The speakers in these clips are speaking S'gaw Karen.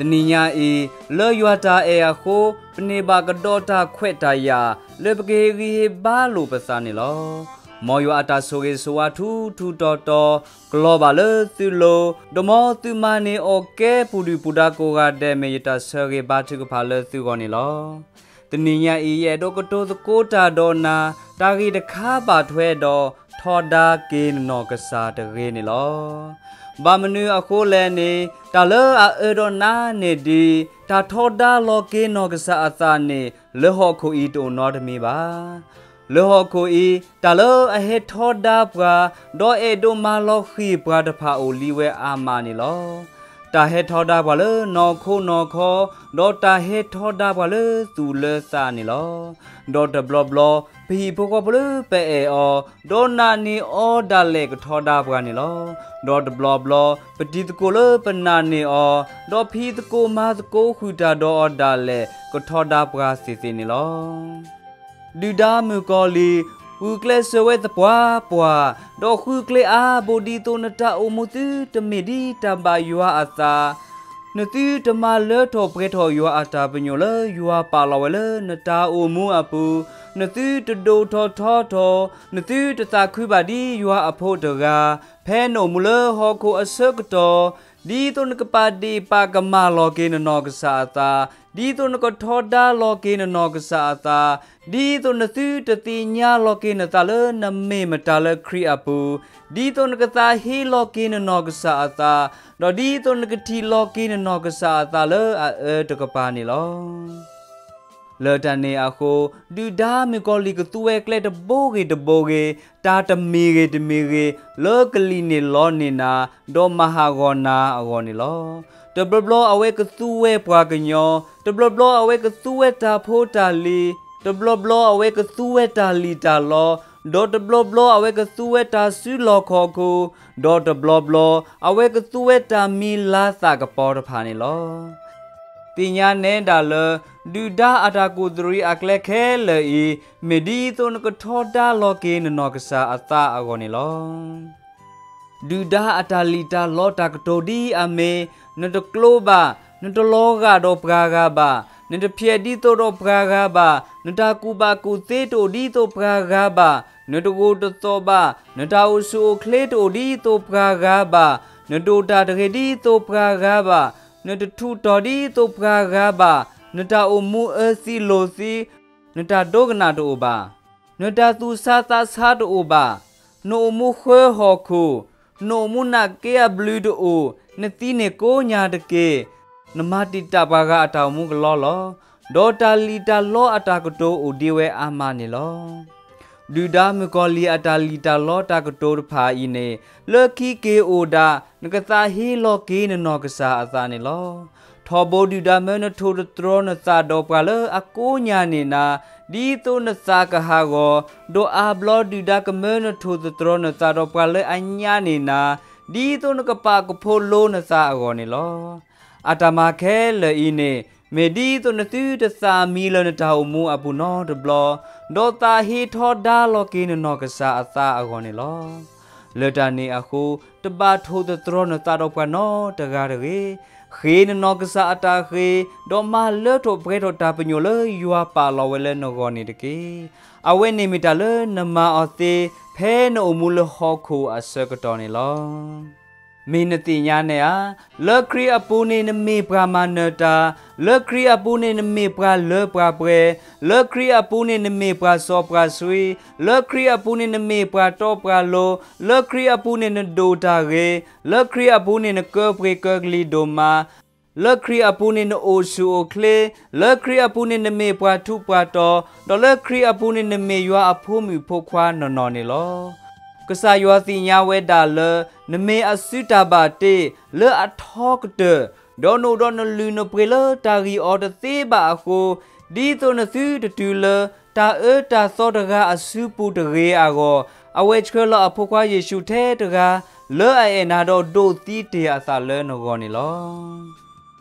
တနံၤညါအံၤ, လၢယွၤတၢ်အဲၣ်အဃိ, ပန့ၢ်ဘၣ်ကဒီးတၢ်ခွဲးတၢ်ယာ် လၢပကဟ့ၣ်ဂံၢ်ဟ့ၣ်ဘါလိာ်ပသးန့ၣ်လီၤ. မ်ယွၤအတၢ်ဆိၣ်ဂ့ၤဆိၣ်ဝါထူထူတီတီ, ကလီၤဘၣ်လၢသုလိၤ, ဒီးမ်သုမၤန့ၢ်အီၣ်ကဲပူၤဒုၣ်ပူၤဒါကိးဂၤဒဲး မ့ၢ်ယတၢ်ဆၢဂ့ၤဘါထုကဖၣ်လၢသုဂီၢ်န့ၣ်လီၤ. တနံၤညါအံၤ ယအဲၣ်ဒိးကတိၤသကိးတၢ်ဒီးနၤ, တၢ်ဂ့ၢ်တခါဘၣ်ထွဲဒီး ထီဒါက့ၤနနီၢ်ကစၢ်တဂ့ၤန့ၣ်လီၤ. ဘၣ်မနုၤအဃိလဲၣ်န့ၣ်, တၢ်လၢအအၢဒီးနၤန့ၣ်ဒ် တၢ်ထီဒါလီၤက့ၤနီၢ်ကစၢ်အသးန့ၣ် လၢဟီၣ်ခိၣ်အံၤတအိၣ်နီတမံၤဘၣ်. လၢဟီၣ်ခိၣ်အံၤ, တၢ်လၢအဟဲထီဒါပှၤ, ဒီးအဲၣ်ဒိးမၤလီၤဃံၤပှၤတဖၣ်အိၣ်လံဝဲအါမးန့ၣ်လီၤ. တၢ်ဟဲထီဒါပှၤလၢနီၢ်ခိနီၢ်ခီ, ဒီးတၢ်ဟဲထီဒါပှၤလၢသူၣ်လၢသးန့ၣ်လီၤ. ဒီးတဘျီဘျီ, ပဟံၣ်ဖိဃီဖိလၢပအဲၣ်အီၤ, ဒီးနာ်န့ၢ်အီၤဒၣ်လဲာ်ကထီဒါပှၤန့ၣ်လီၤ. ဒီးတဘျီဘျီ, ပတံၤသကိးလၢပနာ်န့ၢ်အီၤ, ဒီးဖံးသကိးမၤသကိးဃုာ်တၢ်ဒီးအီၤဒၣ်လဲာ် ကထီဒါပှၤသ့ၣ်သ့ၣ်န့ၣ်လီၤ. ဒုၣ်ဒါမုၣ်ကီၤလံၢ် ဂုာ်ကျဲးစၢးဝဲသပှၢ်ပှၢ်, ဒီးဃုကျဲအါဘိ ဒ်သိးနတၢ်အိၣ်မူသုတမ့ၢ်ဒ်တၢ်ဘၣ်ယွၤအသး, နသုတမၤလၢထီၣ်ပှဲၤထီၣ်ယွၤအတၢ်ပညိၣ်လၢယွၤပာ်လီၤဝဲလၢနတၢ်အိၣ်မူအပူၤ, နသုတဒိၣ်ထီၣ်ထီထီၣ်, နသုတသးခုဘၣ်ဒ်ယွၤအဖိတဂၤ, ဖဲနအိၣ်မူလၢဟီၣ်ခိၣ်အဆၢကတီၢ်, ဒ်သိးနကပာ်ဒ့ၣ်ပာ်ကမၣ်လီၤက့ၤနနီၢ်ကစၢ်အသး, ဒ်သိးနကထီဒါလီၤက့ၤနနီၢ်ကစၢ်အသး, ဒ်သိးနသုတသ့ၣ်ညါလီၤက့ၤနသးလၢနမ့ၢ်မတၤလၢခရံာ်အပူၤ, ဒ်သိးနကသးဟ့လီၤက့ၤနနီၢ်ကစၢ်အသး, ဒီးဒ်သိးနကထံၣ်လီၤက့ၤနနီၢ်ကစၢ်အသးလၢအအၢတကပၤန့ၣ်လီၤ. လၢတၢ်န့ၣ်အဃိ, ဒုၣ်ဒါမုၣ်ကီၤလံၢ်ကသူဝဲကျဲတဘိဂ့ၤတဘိဂ့ၤ, တၢ်တမံၤဂ့ၤတမံၤဂ့ၤ, လၢကလံၣ်န့ၢ်လီန့ၢ်နၤ, ဒီးမၤဟးဂီၤနၤအဂီၢ်န့ၣ်လီၤ. တဘျီဘျီအဝဲကသူဝဲပှၤကညီ, တဘျီဘျီအဝဲကသူဝဲတၢ်ဖိတၢ်လံၤ, တဘျီဘျီအဝဲကသူဝဲတၢ်လံၣ်တၢ်လီ, ဒီးတဘျီဘျီအဝဲကသူဝဲတၢ်စုလီၢ်ခီၣ်ခိၣ်, ဒီးတဘျီဘျီအဝဲကသူဝဲတၢ်မံၤလၤသၣ်ကပီၤတဖၣ်န့ၣ်လီၤ. သ့ၣ်ညါနဲဒၣ်လၢ ဒုၣ်ဒါအတၢ်ကူၣ်သရံးအကျဲခဲလၢာ်အံၤ, မ့ၢ်ဒ်သိးနကထီဒါလီၤက့ၤနနီၢ်ကစၢ်အသးအဂီၢ်န့ၣ်လီၤ. ဒုၣ်ဒါအတၢ်လံၣ်တၢ်လီတၢ်ကတိၤဒ်အမ့ၢ်, နတကျိဘၣ်, နတလီၤဂာ်ဒီးပှၤဂၤဘၣ်, နတဖျဲးဒ်သိးဒီးပှၤဂၤဘၣ်, နတၢ်ကူၣ်ဘၣ်ကူၣ်သ့တအိၣ်ဒ်သိးပှၤဂၤဘၣ်, နတဂိာ်တသီၣ်ဘၣ်, နတၢ်အိၣ်ဆူၣ်အိၣ်ချ့တအိၣ်ဒ်သိးပှၤဂၤဘၣ်, နဒိၣ်တၢ်တဂ့ၤဒ်သိးပှၤဂၤဘၣ်, နတထူးတီၤဒ်သိးပှၤဂၤဘၣ်, နတၢ်အိၣ်မူအၢသံလိၤသံ, နတၢ်ဒိကနၣ်တအိၣ်ဘၣ်, နတၢ်သူၣ်ဆါသးဆါတအိၣ်ဘၣ်, နအိၣ်မူဃၢဟီၣ်ခိၣ်, နအိၣ်မူနာ်က့အဘျုးတအိၣ်, နသံန့ၢ်ကိးညါတက့ၢ်, နမၤတံာ်တာ်ပှၤဂၤအတၢ်အိၣ်မူကလီလီၤ. ဒီးတၢ်လံၣ်တၢ်လီအတၢ်ကတိၤအိၣ်ဒံးဝဲအါမးန့ၣ်လီၤ. ဒုၣ်ဒါမုၣ်ကီၤလံၢ်အတၢ်လံၣ်တၢ်လီတၢ်ကတိၤတဖၣ်အံၤန့ၣ်, လၢခံက့ၤအိၣ်ဒၣ် နကသးဟ့လီၤက့ၤနနီၢ်ကစၢ်အသးန့ၣ်လီၤ. ထီဘိဒုၣ်ဒါမၢနထိၣ်သတြီၤနသးဒီးပှၤလၢအကိးညါန့ၢ်နၤ, ဒ်သိးနသးကဟးဂီၤ, ဒီးအါဘျီဒုၣ်ဒါကမၢနထိၣ်သတြီၤနသးဒီးပှၤလၢအညါန့ၢ်နၤ, ဒ်သိးနကပာ်ကဖိလိနသးအဂီၢ်န့ၣ်လီၤ. အတၢ်မၤခဲလၢာ်အံၤန့ၣ်, မ့ၢ်ဒ်သိးနသုတသးမံလၢနတၢ်အိၣ်မူအပူၤနီတဘျီ, ဒီးသးဟ့ထီဒါလီၤက့ၤနနီၢ်ကစၢ်အသးအဂီၢ်န့ၣ်လီၤ. လၢတၢ်န့ၣ်အဃိ, တဘၣ်ထိၣ်သတြီၤနသးဒီးပှၤနီတဂၤတဂ့ၤ. ဃ့နနီၢ်ကစၢ်အတၢ်ဃ့, ဒီးမၤလၢထီၣ်ပှဲၤထီၣ်တၢ်ပညိၣ်လၢယွၤပာ်လီၤဝဲလၢနဂီၢ်န့ၣ်တက့ၢ်. အဝဲန့ၣ်မ့ၢ်တၢ်လၢနမၤအီၤသ့, ဖဲနအိၣ်မူလၢဟီၣ်ခိၣ်အဆၢကတီၢ်န့ၣ်လီၤ. မ့ၢ်နသ့ၣ်ညါနဲဧါ, လၢခရံာ်အပူၤန့ၣ် နမ့ၢ်ပှၤမၤနၢၤတၢ်, လၢခရံာ်အပူၤန့ၣ် နမ့ၢ်ပှၤလၢပှၤပှဲၤ, လၢခရံာ်အပူၤန့ၣ် နမ့ၢ်ပှၤစီပှၤဆှံ, လၢခရံာ်အပူၤန့ၣ် နမ့ၢ်ပှၤတီပှၤလိၤ, လၢခရံာ်အပူၤန့ၣ် နဒိၣ်တၢ်ဂ့ၤ, လၢခရံာ်အပူၤန့ၣ် နကၢပှ့ၤကၢကလံၤဒိၣ်မး, လၢခရံာ်အပူၤန့ၣ် နအိၣ်ဆူၣ်အိၣ်ချ့, လၢခရံာ်အပူၤန့ၣ် နမ့ၢ်ပှၤထူးပှၤတီၤ, ဒီးလၢခရံာ်အပူၤန့ၣ် နမ့ၢ်ယွၤအဖိမုၣ်ဖိခွါနီၢ်နီၢ်န့ၣ်လီၤ. ကစၢ်ယွၤသ့ၣ်ညါဝဲဒၣ်လၢ နမ့ၢ်အစုတၢ်ဘၣ်တ့ လၢအထီကတၢၢ်, ဒီးနအိၣ်ဒီးနလုၢ်နပှ့ၤလၢတၢ်ဂံၢ်အီၤတသ့ဘၣ်အဃိ, ဒ်သိးနသုတတုၤလၢ တၢ်အၢတၢ်သီတဂၤအစုပူၤတဂ့ၤအဂီၢ်, အဝဲဆှၢလီၤအဖိခွါယ့ၣ်ၡူးထဲတဂၤ လၢအအဲၣ်နၤဒီးဒိးသံတ့ၢ်အသးလၢနဂီၢ်န့ၣ်လီၤ.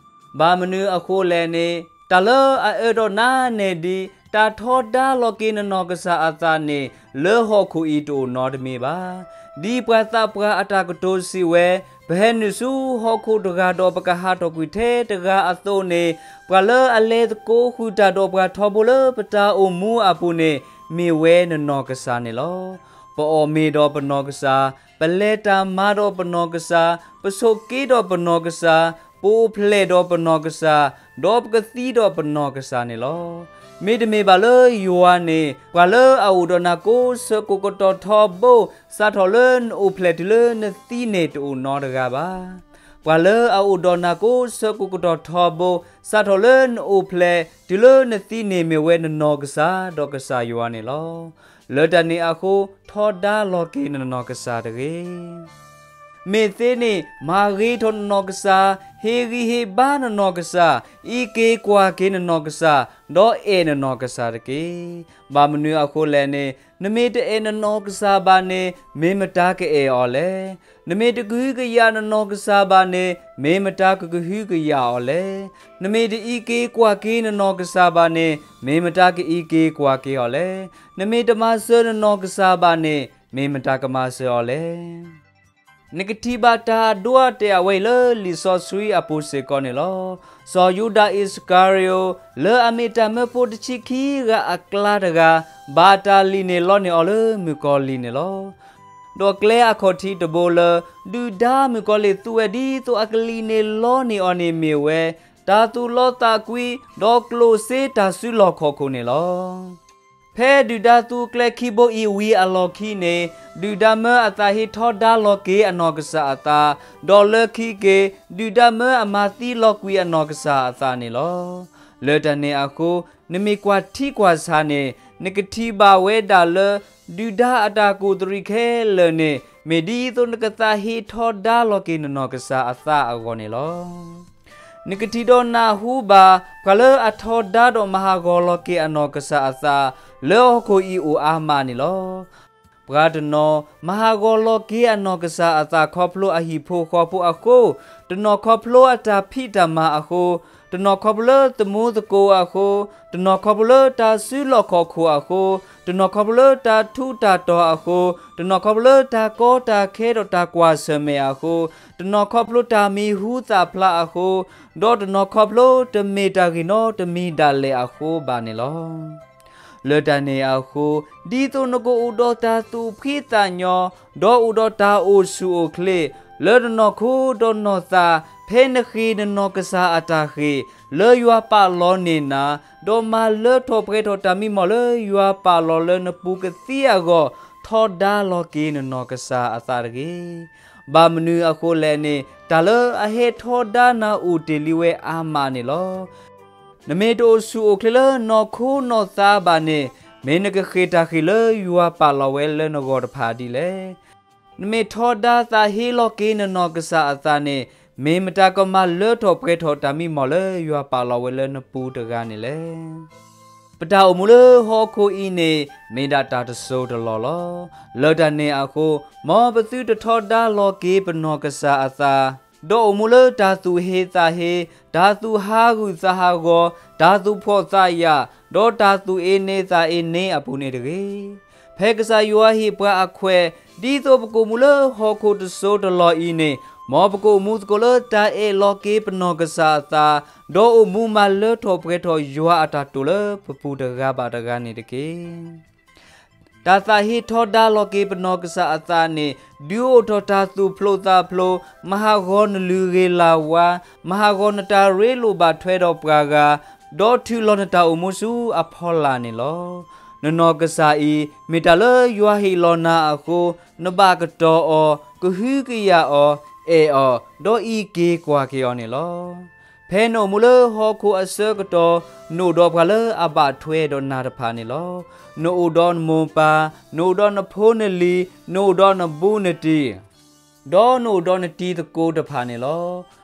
ဘၣ်မနုၤအဃိလဲၣ်န့ၣ်, တၢ်လၢအအၢဒီးနၤနဲၣ်ဒံး တၢ်ထီဒါလီၤက့ၤနနီၢ်ကစၢ်အသးန့ၣ် လၢဟီၣ်ခိၣ်အံၤတအိၣ်နီတမံၤဘၣ်. ဒ်ပှၤသးပှၢ်အတၢ်ကတိၤစံးဝဲ, ပဟဲနုာ်ဆူဟီၣ်ခိၣ်တဂၤဒီးပကဟးထီၣ်ကွံာ်ထဲတဂၤအသိးန့ၣ်, ပှၤလၢအလဲၤသကိးဃုာ်တၢ်ဒီးပှၤထီဘိလၢပတၢ်အိၣ်မူအပူၤန့ၣ်, မ့ၢ်ဝဲနနီၢ်ကစၢ်န့ၣ်လီၤ. ပအီၣ်မ့ၤဒီးပနီၢ်ကစၢ်, ပလဲၤတၢ်မၤဒီးပနီၢ်ကစၢ်, ပဆိးက့ဒီးပနီၢ်ကစၢ်, ပအိၣ်ဖျဲၣ်ဒီးပနီၢ်ကစၢ်, ဒီးပကသံဒီးပနီၢ်ကစၢ်န့ၣ်လီၤ. မ့တမ့ၢ်ဘၣ်လၢယွၤန့ၣ်, ပှၤလၢအအိၣ်ဒီးနၤကိးဆၢကိးကတီၢ်ထီဘိ, စးထီၣ်လၢနအိၣ်ဖျဲၣ်တုၤလၢနသံန့ၣ်တအိၣ်နီတဂၤဘၣ်. ပှၤလၢအအိၣ်ဒီးနၤကိးဆၢကိးကတီၢ်ထီဘိ, စးထီၣ်လၢနအိၣ်ဖျဲၣ်တုၤလၢနသံန့ၣ် မ့ၢ်ဝဲနနီၢ်ကစၢ်ဒီးကစၢ်ယွၤန့ၣ်လီၤ. လၢတၢ်န့ၣ်အဃိ, ထီဒါလီၤက့ၤနနီၢ်ကစၢ်တဂ့ၤ. မ့ၢ်သ့န့ၣ်, မၤဂ့ၤထီၣ်နနီၢ်ကစၢ်, ဟ့ၣ်ဂံၢ်ဟ့ၣ်ဘါနနီၢ်ကစၢ်, အံးက့ၤကွၢ်က့ၤနနီၢ်ကစၢ်, ဒီးအဲၣ်နနီၢ်ကစၢ်တက့ၢ်. ဘၣ်မနုၤအဃိလဲၣ်န့ၣ်, နမ့ၢ်တအဲၣ်နနီၢ်ကစၢ်ဘၣ်န့ၣ်, မ့ၢ်မတၤကအဲၣ်အီၤလဲၣ်. နမ့ၢ်တကဟုကယာ်နနီၢ်ကစၢ်ဘၣ်န့ၣ်, မ့ၢ်မတၤကကဟုကယာ်အီၤလဲၣ်. နမ့ၢ်တအံးက့ၤကွၢ်က့ၤနနီၢ်ကစၢ်ဘၣ်န့ၣ်, မ့ၢ်မတၤကအံးက့ၤကွၢ်က့ၤအီၤလဲၣ်. နမ့ၢ်တမၤစၢၤနနီၢ်ကစၢ်ဘၣ်န့ၣ်, မ့ၢ်မတၤကမၤစၢၤအီၤလဲၣ်. နကထံၣ်ဘၣ်တၢ်အဒိအတဲာ်အဝဲအံၤလၢလံာ်စီဆှံအပူၤစ့ၢ်ကီးန့ၣ်လီၤ. စီၤယူဒၤအံၣ်စကၤရံၤအိၣ် လၢအမ့ၢ်တၢ်မၢဖိတဆံခံဂၤအကျါတဂၤ, ဘၣ်တၢ်လံၣ်န့ၢ်လီန့ၢ်အီၤလၢမုၣ်ကီၤလံၢ်န့ၣ်လီၤ. ဒီးကျဲအခီၣ်ထံးတဘိလၢ ဒုၣ်ဒါမုၣ်ကီၤလံၢ်သူဝဲဒ်သိးအကလံၣ်န့ၢ်လီန့ၢ်အီၤန့ၣ်မ့ၢ်ဝဲ, တၢ်သူၣ်လီသးကွံ ဒီးကျိၣ်စ့တၢ်စုလီၢ်ခီၣ်ခိၣ်န့ၣ်လီၤ. ဖဲဒုၣ်ဒါသူကျဲခံဘိအံၤဝံၤအလီၢ်ခံန့ၣ်, ဒုၣ်ဒါမၢအသးဟ့ထီဒါလီၤက့ၤအနီၢ်ကစၢ်အသး, ဒီးလၢခံက့ၤ, ဒုၣ်ဒါမၢအမၤသံလီၤကွံာ်အနီၢ်ကစၢ်အသးန့ၣ်လီၤ. လၢတၢ်န့ၣ်အဃိ, နမ့ၢ်ကွၢ်ထံကွၢ်ဆးန့ၣ်, နကထံၣ်ဘၣ်ဝဲဒၣ်လၢ ဒုၣ်ဒါအတၢ်ကူၣ်သရံးခဲလၢာ်န့ၣ်, မ့ၢ်ဒ်သိးနကသးဟ့ထီဒါလီၤက့ၤနနီၢ်ကစၢ်အသးအဂီၢ်န့ၣ်လီၤ. နကထံၣ်ဒီးနၢ်ဟူဘၣ် ပှၤလၢအထီဒါဒီးမၤဟးဂီၤလီၤက့ၤအနီၢ်ကစၢ်အသး လၢဟီၣ်ခိၣ်အံၤအိၣ်အါမးန့ၣ်လီၤ. ပှၤတနီၤမၤဟးဂီၤလီၤက့ၤအနီၢ်ကစၢ်အသးခီဖျိအဟံၣ်ဖိဃီဖိအဃိ, တနီၤခီဖျိအတၢ်ဖံးတၢ်မၤအဃိ, တနီၤခီဖျိလၢသမူသကိးအဃိ, တနီၤခီဖျိလၢတၢ်စုလီၢ်ခီၣ်ခိၣ်အဃိ, တနီၤခီဖျိလၢတၢ်ထူးတၢ်တီၤအဃိ, တနီၤခီဖျိလၢတၢ်ကီတၢ်ခဲဒီးတၢ်ကွၢ်ဆၢၣ်မဲာ်အဃိ, တနီၤခီဖျိတၢ်မံၤဟူသၣ်ဖျါအဃိ, ဒီးတနီၤခီဖျိတမ့ၢ်တၢ်ဂ့ၢ်နီတမံၤဒၣ်လဲာ်အဃိဘၣ်န့ၣ်လီၤ. လၢတၢ်န့ၣ်အဃိ, ဒ်သိးနကအိၣ်ဒီးတၢ်သူၣ်ဖှံသးညီ, ဒီးအိၣ်ဒီးတၢ်အိၣ်ဆူၣ်အိၣ်ချ့, လၢနနီၢ်ခိဒီးနီၢ်သး, ဖဲနဃ့ၢ်နနီၢ်ကစၢ်အတၢ်ဃ့ၢ်, လၢယွၤပာ်လီၤန့ၢ်နၤ, ဒီးမၤလၢထီၣ်ပှဲၤထီၣ်တၢ်မံမီၢ်လၢယွၤပာ်လီၤလၢနပူၤကသံအဂီၢ်, ထီဒါလီၤက့ၤနနီၢ်ကစၢ်အသးတဂ့ၤ. ဘၣ်မနုၤအဃိလဲၣ်န့ၣ်, တၢ်လၢအဟဲထီဒါနၤအိၣ်တ့ၢ်လံဝဲအါမးန့ၣ်လီၤ. နမ့ၢ်တအိၣ်ဆူၣ်အိၣ်ချ့လၢနီၢ်ခိနီၢ်သးဘၣ်န့ၣ်, မ့ၢ်နကဃ့ၢ်တၢ်ဃ့ၢ်လၢယွၤပာ်လီၤဝဲလၢနဂီၢ်တဖၣ်ဒ်လဲၣ်. နမ့ၢ်ထီဒါသးဟ့လီၤက့ၤနနီၢ်ကစၢ်အသးန့ၣ်, မ့ၢ်မတၤကမၤလၢထီၣ်ပှဲၤထီၣ်တၢ်မံမီၢ်လၢယွၤပာ်လီၤဝဲလၢနပူၤတဂၤန့ၣ်လဲၣ်. ပတၢ်အိၣ်မူလၢဟီၣ်ခိၣ်အံၤန့ၣ်, မ့ၢ်ဒၣ်တၢ်တစိၤတလီၢ်လီၤ. လၢတၢ်န့ၣ်အဃိ, မ်ပသုတထီဒါလီၤက့ၤပနီၢ်ကစၢ်အသး, ဒီးအိၣ်မူလၢတၢ်သူၣ်ဟ့သးဟ့, တၢ်သူၣ်ဟးဂူာ်သးဟးဂီၤ, တၢ်သူၣ်ဖှီၣ်သးယာ်, ဒီးတၢ်သူၣ်အ့န့သးအ့န့အပူၤန့ၣ်တဂ့ၤ. ဖဲကစၢ်ယွၤဟ့ၣ်ပှၤအခွဲး, ဒ်သိးပကအိၣ်မူလၢဟီၣ်ခိၣ်တစိၤတလီၢ်အံၤန့ၣ်, မ်ပကအိၣ်မူသကိးလၢတၢ်အဲၣ်လီၤက့ၤပနီၢ်ကစၢ်အသး, ဒီးအိၣ်မူမၤလၢထီၣ်ပှဲၤထီၣ်ယွၤအတၢ်တိာ်လၢပပူၤတဂၤဘၣ်တဂၤန့ၣ်တက့ၢ်. တၢ်သးဟ့ထီဒါလီၤက့ၤပနီၢ်ကစၢ်အသးန့ၣ်, ဒုးအိၣ်ထီၣ်တၢ်သူၣ်ဖျိသးဖျိ, မၤဟးဂီၤနလုၢ်ဂ့ၤလၢ်ဝါ, မၤဟးဂီၤနတၢ်ရ့လိာ်ဘၣ်ထွဲဒီးပှၤဂၤ, ဒီးထုးလီၤနတၢ်အိၣ်မူဆူအဖီလာ်န့ၣ်လီၤ. နနီၢ်ကစၢ်အံၤ, မ့ၢ်တၢ်လၢယွၤဟ့ၣ်လီၤနၤအဃိ, နဘၣ်ကတီၤအီၤ, ကဟုကယာ်အီၤ, အဲၣ်အီၤ, ဒီးအံးက့ၤကွၢ်က့ၤအီၤန့ၣ်လီၤ. ဖဲနအိၣ်မူလၢဟီၣ်ခိၣ်အဆၢကတီၢ်, နအိၣ်ဒီးပှၤလၢအဘၣ်ထွဲဒီးနၤတဖၣ်န့ၣ်လီၤ. နအိၣ်ဒီးနမိၢ်ပၢ်, နအိၣ်ဒီးနဖိနလံၤ, နအိၣ်ဒီးနဘူးနတံၢ်, ဒီးနအိၣ်ဒီးနတံၤသကိးတဖၣ်န့ၣ်လီၤ.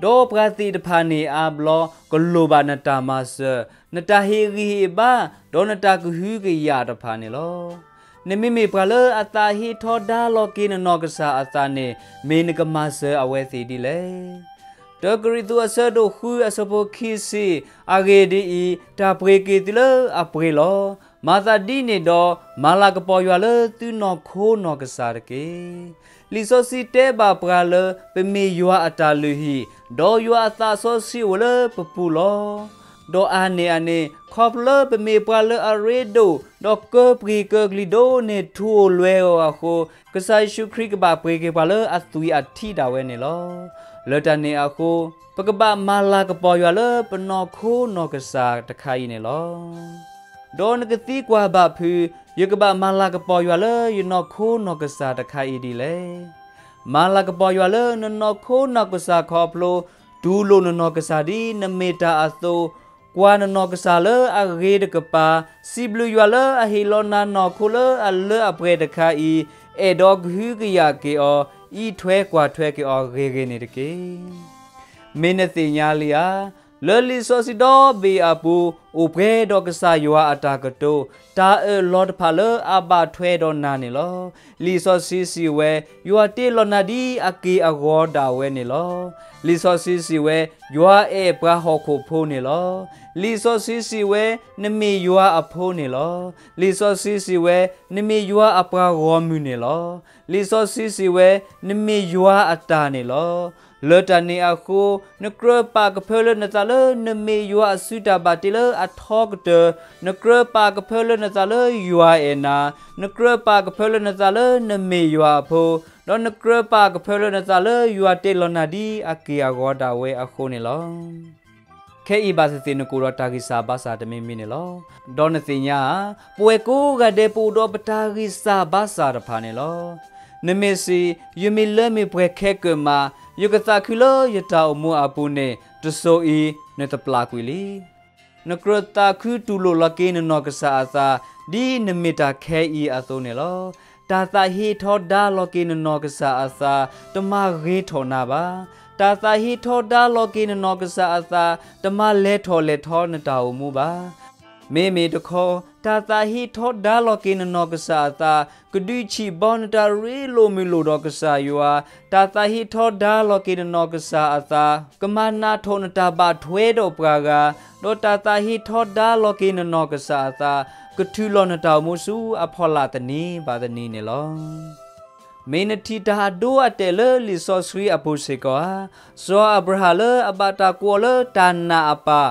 ဒီးပှၤသ့ၣ်တဖၣ်န့ၣ်အါဘျီ, ကလိၣ်ဘၣ်နတၢ်မၤစၢၤ, နတၢ်ဟ့ၣ်ဂံၢ်ဟ့ၣ်ဘါ, ဒီးနတၢ်ကဟုကယာ်တဖၣ်န့ၣ်လီၤ. နမ့မ့ၢ်ပှၤလၢအသးဟ့ထီဒါလီၤက့ၤနနီၢ်ကစၢ်အသးန့ၣ်, မ့ၢ်နကမၤစၢၤအဝဲသ့ၣ်ဒ်လဲၣ်. တၢကရံၣ်သူးအဆၢဒိၣ်ဃုအဆၢဖိခံဆံ, အဂ့ၢ်ဒ်အံၤ, တၢ်ပှ့ၤက့ၤသုလၢအပှ့ၤလီၤ. မၤသးဒ်န့ၣ်ဒီး, မၤလၤကပီၤယွၤလၢသုနီၢ်ခိနီၢ်ကစၢ်တက့ၢ်. လံာ်စီဆှံတဲဘၣ်ပှၤလၢ ပမ့ၢ်ယွၤအတၢ်လုၢ်ဟံၣ်, ဒီးယွၤအသးစီဆှံအိၣ်လၢပပူၤလီၤ. ဒီးအါန့ၢ်အန့ၣ် ခီဖျိလၢပမ့ၢ်ပှၤလၢအရ့ဒိၣ်, ဒီးကၢပှ့ၤကၢကလံၤဒိၣ်န့ၢ်ထူအိၣ်လွဲအီၤအဃိ, ကစၢ်ယ့ၣ်ၡူးခရံာ်ကဘၣ်ပှ့ၤက့ၤပှၤလၢအသွံၣ်အထံဒၣ်ဝဲန့ၣ်လီၤ. လၢတၢ်န့ၣ်အဃိ, ပကဘၣ်မၤလၤကပီၤယွၤလၢပနီၢ်ခိနီၢ်ကစၢ်တခါအံၤန့ၣ်လီၤ. ဒီးနကသံကွၢ်ဘၣ်ဖုး, ယကဘၣ်မၤလၤကပီၤယွၤလၢယနီၢ်ခိနီၢ်ကစၢ်တခါအံၤဒ်လဲၣ်. မၤလၤကပီၤယွၤလၢနနီၢ်ခိနီၢ်ကစၢ်ခီဖျိ, တူၢ်လိာ်နနီၢ်ကစၢ်ဒ်နမ့ၢ်တၢ်အသိး, ကွၢ်နနီၢ်ကစၢ်လၢအဂ့ၤတကပၤ, စံးဘျုးယွၤလၢအဟ့ၣ်လီၤနၤနီၢ်ခိလၢအလၢအပှဲၤတခါအံၤ, အဲၣ်ဒိးကဟုကယာ်က့ၤအီၤ, အံးထွဲကွၢ်ထွဲက့ၤအီၤဂ့ၤဂ့ၤန့ၣ်တက့ၢ်. မ့ၢ်နသ့ၣ်ညါလံဧါ. လၢလံာ်စီဆှံဒီဘ့ၣ်အပူၤ, အိၣ်ပှဲၤဒီးကစၢ်ယွၤအတၢ်ကတိၤ, တၢ်အၢၣ်လီၤတဖၣ်လၢအဘၣ်ထွဲဒီးနၤန့ၣ်လီၤ. လံာ်စီဆှံစံးဝဲ, ယွၤတ့လီၤနၤဒ်အက့ၢ်အဂီၤဒၣ်ဝဲန့ၣ်လီၤ. လံာ်စီဆှံစံးဝဲ, ယွၤအဲၣ်ပှၤဟီၣ်ခိၣ်ဖိန့ၣ်လီၤ. လံာ်စီဆှံစံးဝဲ, နမ့ၢ်ယွၤအဖိန့ၣ်လီၤ. လံာ်စီဆှံစံးဝဲ, နမ့ၢ်ယွၤအပှၤဂီၢ်မုၢ်န့ၣ်လီၤ. လံာ်စီဆှံစံးဝဲ, နမ့ၢ်ယွၤအတၢ်န့ၣ်လီၤ. လၢတၢ်န့ၣ်အဃိ, နကြၢးပာ်ကဖၢလၢနသးလၢနမ့ၢ်ယွၤအစုတၢ်ဘၣ်တ့လၢအထီကတၢၢ်, နကြၢးပာ်ကဖၢလၢနသးလၢယွၤအဲၣ်နၤ, နကြၢးပာ်ကဖၢလၢနသးလၢနမ့ၢ်ယွၤအဖိ, ဒီးနကြၢးပာ်ကဖၢလၢနသးလၢယွၤတ့လီၤနၤဒ်အက့ၢ်အဂီၤဒၣ်ဝဲအဃိန့ၣ်လီၤ. ခဲအံၤဘၣ်သ့ၣ်သ့ၣ်နကအိၣ်ဒီးတၢ်ဂံၢ်စၢ်ဘါစၢ်တမံၤမံၤန့ၣ်လီၤ. ဒီးနသ့ၣ်ညါဧါ, ပဝဲကိးဂၤဒဲးပအိၣ်ဒီးပတၢ်ဂံၢ်စၢ်ဘါစၢ်တဖၣ်န့ၣ်လီၤ. နမ့ၢ်စံး, ယမ့ၢ်လၢမ့ၢ်ပှဲၤခဲကၢၣ်မး, ယကသးခုလၢယတၢ်အိၣ်မူအပူၤန့ၣ် တစိၤအံၤနတပျၢ်ကွံာ်လံ. နကြၢးသးခုတူၢ်လိာ်လီၤက့ၤနနီၢ်ကစၢ်အသး, ဒ်နမ့ၢ်တၢ်ခဲအံၤအသိးန့ၣ်လီၤ. တၢ်သးဟ့ထီဒါလီၤက့ၤနနီၢ်ကစၢ်အသး, တမၤဂ့ၤထီၣ်နၤဘၣ်. တၢ်သးဟ့ထီဒါလီၤက့ၤနနီၢ်ကစၢ်အသး, တမၤလဲၤထီၣ်လဲၤထီနတၢ်အိၣ်မူဘၣ်. မ့မ့ၢ်တခီ, တၢ်သးဟ့ထီဒါလီၤက့ၤနနီၢ်ကစၢ်အသး, ကဒုးဆံးဘီနတၢ်ရ့လိာ်မုာ်လိာ်ဒီးကစၢ်ယွၤ, တၢ်သးဟ့ထီဒါလီၤက့ၤနနီၢ်ကစၢ်အသး, ကမၤနးထီၣ်နတၢ်ဘၣ်ထွဲဒီးပှၤဂၤ, ဒီးတၢ်သးဟ့ထီဒါလီၤက့ၤနနီၢ်ကစၢ်အသး, ကထုးလီၤနတၢ်အိၣ်မူဆူအဖီလာ်သနံၤဘၣ်သနံၤန့ၣ်လီၤ. မ့ၢ်နထံၣ်တၢ်အဒိအတဲာ်လၢလံာ်စီဆှံအပူၤစ့ၢ်ကီးဧါ. စီၤအၤဘြၤဟၣ်လၢအဘၣ်တၢ်ကိးအီၤလၢတၢ်နာ်အပၢ်,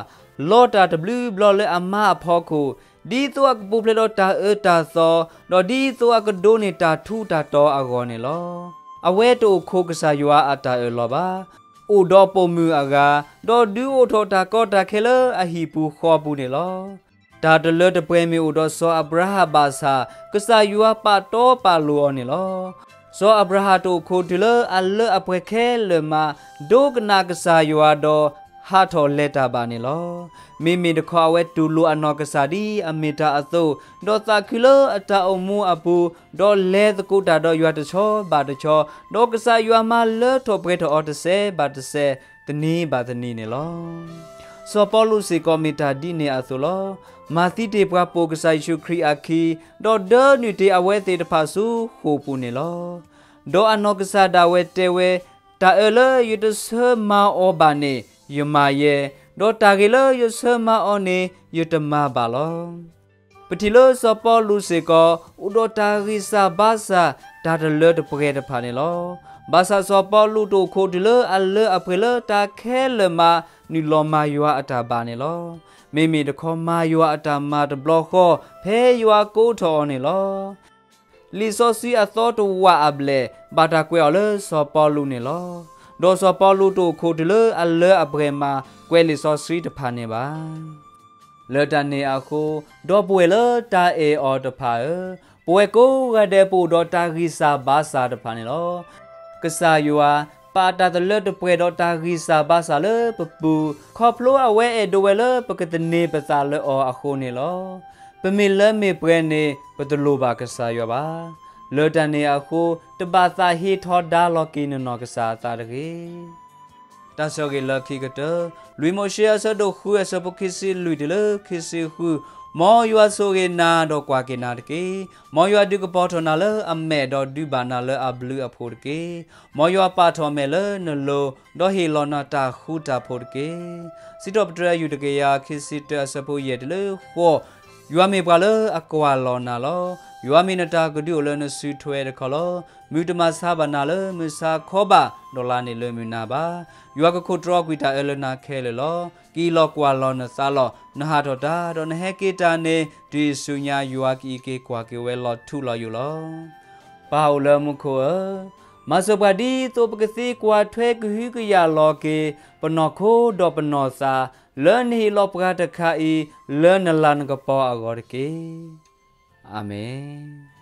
လီၤတၢ်တဘျုးဘျီလၢအမါအဖီခိၣ်, ဒ်သိးအကပူၤဖျဲးဒီးတၢ်အၢတၢ်သီ, ဒီးဒ်သိးအကဒိးန့ၢ်တၢ်ထူးတၢ်တီၤအဂီၢ်န့ၣ်လီၤ. အဝဲတအိၣ်ခိးကစၢ်ယွၤအတၢ်အၢၣ်လီၤဘၣ်. အိၣ်ဒီးပိာ်မုၣ်အဂၤ, ဒီးဒုးအိၣ်ထီၣ်တၢ်ကီတၢ်ခဲလၢအဟံၣ်ပူၤဃီပူၤန့ၣ်လီၤ. တၢ်တလၢတပှဲၤမ့ၢ်အိၣ်ဒီးစီၤအၤဘြၤဟၣ်ဘၣ်ဆၣ်, ကစၢ်ယွၤပာ်တီပာ်လိၤအီၤန့ၣ်လီၤ. စီၤအၤဘြၤဟၣ်တအိၣ်ခိးတုၤလၢအလၢအပှဲၤခဲလၢာ်မး, ဒိကနၣ်ကစၢ်ယွၤဒီး ဟးထီၣ်လဲၤတၢ်ဘၣ်န့ၣ်လီၤ. မ့မ့ၢ်တခီအဝဲတူၢ်လိာ်အနီၢ်ကစၢ်ဒ်အမ့ၢ်တၢ်အသိး, ဒီးသးခုလၢအတၢ်အိၣ်မူအပူၤ, ဒီးလဲၤသကိးတၢ်ဒီးယွၤတဆီဘၣ်တဆီ, ဒီးကစၢ်ယွၤမၤလၢထီၣ်ပှဲၤထီၣ်အီၤတစဲးဘၣ်တစဲး, တနံၤဘၣ်တနံၤန့ၣ်လီၤ. စီၤပီလူးစ့ၢ်ကီးမ့ၢ်တၢ်ဒ်န့ၣ်အသိးလီၤ. မၤသံတ့ၢ်ပှၤပိာ်ကစၢ်ယ့ၣ်ၡူးခရံာ်အခံ, ဒီးဒၢနုာ်တ့ၢ်အဝဲသ့ၣ်တဖၣ်ဆူဃိာ်ပူၤန့ၣ်လီၤ. ဒီးအနီၢ်ကစၢ်ဒၣ်ဝဲတဲဝဲ, တၢ်အၢလၢယတဆၢမၤအီၤဘၣ်န့ၣ်, ယမၤယဲ, ဒီးတၢ်ဂ့ၤလၢယဆၢမၤအီၤန့ၣ်, ယတမၤဘၣ်လီၤ. ပထံၣ်လၢစီၤပီလူးစ့ၢ်ကီး အိၣ်ဒီးတၢ်ဂံၢ်စၢ်ဘါစၢ် တၢ်တလၢတပှဲၤတဖၣ်န့ၣ်လီၤ. ဘၣ်ဆၣ်စီၤပီလူးတအိၣ်ခိးတုၤလၢအလၢအပှဲၤလၢတၢ်ခဲလၢာ်မး နုာ်လီၤမၤယွၤအတၢ်ဘၣ်န့ၣ်လီၤ. မ့မ့ၢ်တခီမၤယွၤအတၢ်မၤတဘျီဃီ ဖဲယွၤကိးထီၣ်အီၤန့ၣ်လီၤ. လံာ်စီဆှံအသီတဝာ်အဘျဲၣ် ဘၣ်တၢ်ကွဲးအီၤလၢစီၤပီလူးန့ၣ်လီၤ. ဒီးစီၤပီလူးတအိၣ်ခိးတုၤလၢအလၢအပှဲၤမး ကွဲးလံာ်စီဆှံတဖၣ်န့ၣ်ဘၣ်. လၢတၢ်န့ၣ်အဃိ, ဒီပုၢ်ဝဲၢ်လၢတၢ်အဲၣ်အီၤတဖၣ်ဧၢ, ပဝဲကိးဂၤဒဲးပအိၣ်ဒီးတၢ်ဂံၢ်စၢ်ဘါစၢ်တဖၣ်န့ၣ်လီၤ. ကစၢ်ယွၤ ပာ်တၢ်တလၢတပှဲၤဒီးတၢ်ဂံၢ်စၢ်ဘါစၢ်လၢပပူၤ, ခီဖျိအဝဲအဲၣ်ဒိးဝဲလၢပကသန့ၤပသးလၢအီၤအဃိန့ၣ်လီၤ. ပမ့ၢ်လၢမ့ၢ်ပှဲၤန့ၣ် ပတလိၣ်ဘၣ်ကစၢ်ယွၤဘၣ်. လၢတၢ်န့ၣ်အဃိ, တဘၣ်သးဟ့ထီဒါလီၤက့ၤနနီၢ်ကစၢ်အသးတဂ့ၤ. တၢ်ဆိၣ်ဂ့ၤလၢခံကတၢၢ်, လွံၢ်မိၤၡ့အဆၢဒိၣ်ဃုအဆၢဖိခံဆံလွံၢ်တုၤလၢခံဆံဃု, မ်ယွၤဆိၣ်ဂ့ၤနၤဒီးကွၢ်က့ၤနၤတက့ၢ်. မ်ယွၤဒုးကပီၤထီၣ်နၤလၢအမဲာ်ဒီးဒုးဘၣ်နၤလၢအဘျုးအဖှိၣ်တက့ၢ်. မ်ယွၤပာ်ထီၣ်မဲာ်လၢနလိၤ, ဒီးဟ့ၣ်လီၤနၤတၢ်ဃူတၢ်ဖိးတက့ၢ်. စံးထီၣ်ပတြၢၤယူၢ်တကယၤခံဆံတၢအဆၢဖိယဲၢ်တုၤလၢဃိး, ယွၤမ့ၢ်ပှၤလၢအကွၢ်လီၤနၤလီၤ. ယွၤမ့ၢ်နတၢ်ကဒုအိၣ်လၢနစုထွဲတခီလီၤ. မုၢ်တမၤဆါဘၣ်နၤလၢမုၢ်ဆါခီဘၣ် ဒီးလါန့ၣ်လၢမုၢ်နၤဘၣ်. ယွၤကခိၣ်တြီကွံာ်တၢ်အၢလၢနၤခဲလၢာ်လီၤ. ကအံးလီၤကွၢ်လီၤနသးလီၤ. နဟးထီၣ်တၢ် ဒီးနဟဲက့ၤတၢ်န့ၣ် တုၤအံၤဆူညါ ယွၤကအံးက့ၤကွၢ်က့ၤဝဲလီၤထူလီၤယိာ်လီၤ. ပၢ်အိၣ်လၢမူခိၣ်ဧၢ, မၤစၢၤပှၤဒ်သိးပကသ့ကွၢ်ထွဲကဟုကယာ်လီၤက့ၤ ပနီၢ်ခိဒီးပနီၢ်သး လၢနဟ့ၣ်လီၤပှၤတခါအံၤ လၢနလၤနကပီၤအဂီၢ်တက့ၢ်. အၤမ့ၣ်.